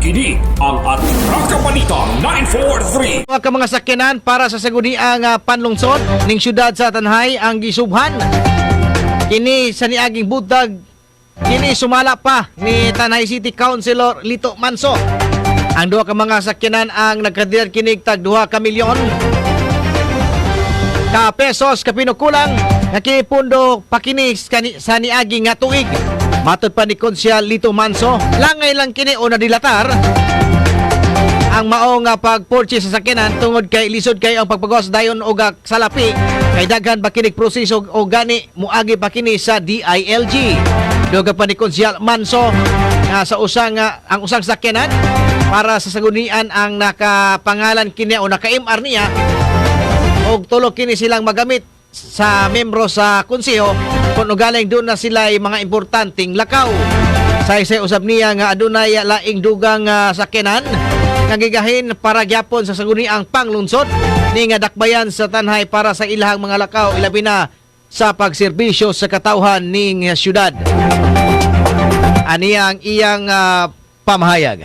Kini ang Atraka Balita 943. Mga ka mga sakyanan para sa saguniang panlungsod ning syudad sa Tanay ang gisubhan. Kini sa niaging buntag, kini sumala pa ni Tanay City Councilor Lito Manso. Ang duha ka mga sakyanan ang nagkadiyad kinig tag 2 ka milyon ka pesos kapinukulang nga kipundo pa kini sa niagi nga tuig. Matod pa ni Konsyal Lito Manso, langay lang kini o nadilatar ang mao nga pag-purchase sa sakyanan tungod kay lisod kay ang pagpagawas dayon og salapi kay daghan ba kinig proseso o gani muagi pa kini sa DILG. Duga pa ni Konsyal Manso nga sa usang ang usang sakyanan para sa sagunian ang nakapangalan kini o naka-MR niya og tulo kini silang magamit sa membro sa konseho kung ugaling doon na sila ay mga importanteng lakaw. Sa isa usab niya nga adunay laing dugang sakyanan nga gigahin para gyapon sa saguniang panglungsod ni nga dakbayan sa Tanay para sa ilahang mga lakaw, ilabi na sa pagserbisyo sa katawhan ning syudad. Aniya ang iyang pamahayag.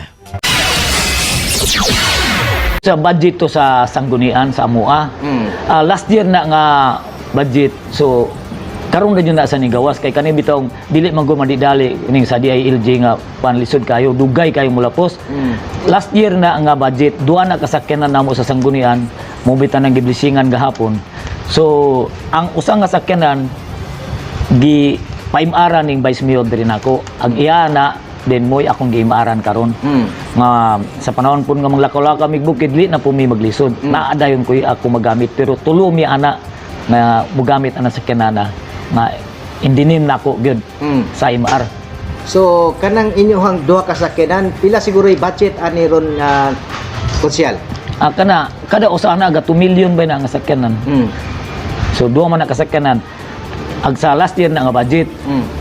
Sa budget to sa Sanggunian sa Amua. Last year na nga budget. So karon na jud na sa nigawas kay kani bitong dili man gud madidali ning sa DILG nga panlisod kayo, dugay kayo mulapos. Last year na nga budget, duha na kasakyanan namo sa Sanggunian, mao bitan ang giblisingan gahapon. So ang usa nga sakyanan gi pa-MR-an ning Vice Mayor diri nako. Ang iya na then mo'y akong gi-MR-an karon. Nga sa panahon pud nga manglakaw-lakaw mig bukid, dili na po mi maglisod. Naa dayon ko'y ako magamit, pero tulo mi ana nga mogamit ana sa kanana nga indinim nako gyud sa MR. So kanang inyong duha ka sakyanan, pila siguro yung budget ani ron nga, konsyal? Ah, kana kada usa ana ga 2 million ba na nga sakyanan. So duha man na kasakyanan. Ag sa last year na nga budget.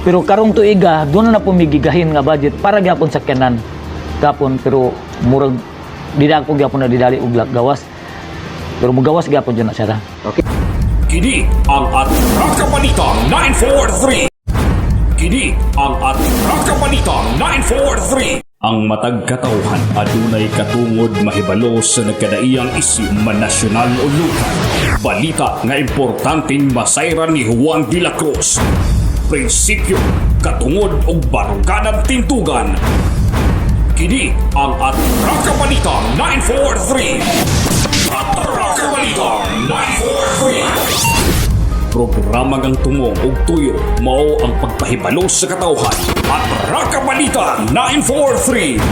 Pero karong tuiga, doon na po migigahin nga budget para gyapon sakyanan. Gapon, pero murag di na ako gyapon na didali og gawas. Pero mugawas gyapon dyan na siya ra. Okay. Kini ang Atraka Balita 943. Kini ang Atraka Balita 943. Ang matag katawhan adunay katungod mahibalo sa nagkadaiyang isyu, man nasyonal o lokal. Balita nga importanteng masayran ni Juan de la Cruz. Prinsipyo, katungod ug baruganan tintugan. Kini ang Atraka Balita 943. Atraka Balita 943. Programa ngang tumong ug tuyo mao ang pagpahibalo sa katawhan. Atraka Balita 943.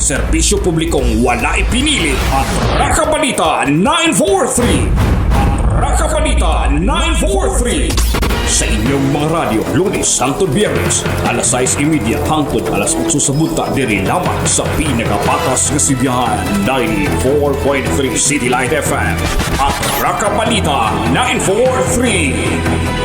Serbisyo publikong wala ipinili. Atraka Balita 943. Atraka Balita 943. Sa inyong mga radyo, Lunes hangtod Biyernes, alas 6:30 hangtod alas 8 sa buntag, diri lamang sa pinakapatas nga sibihan, 94.3 City Light FM. Atraka Balita 943.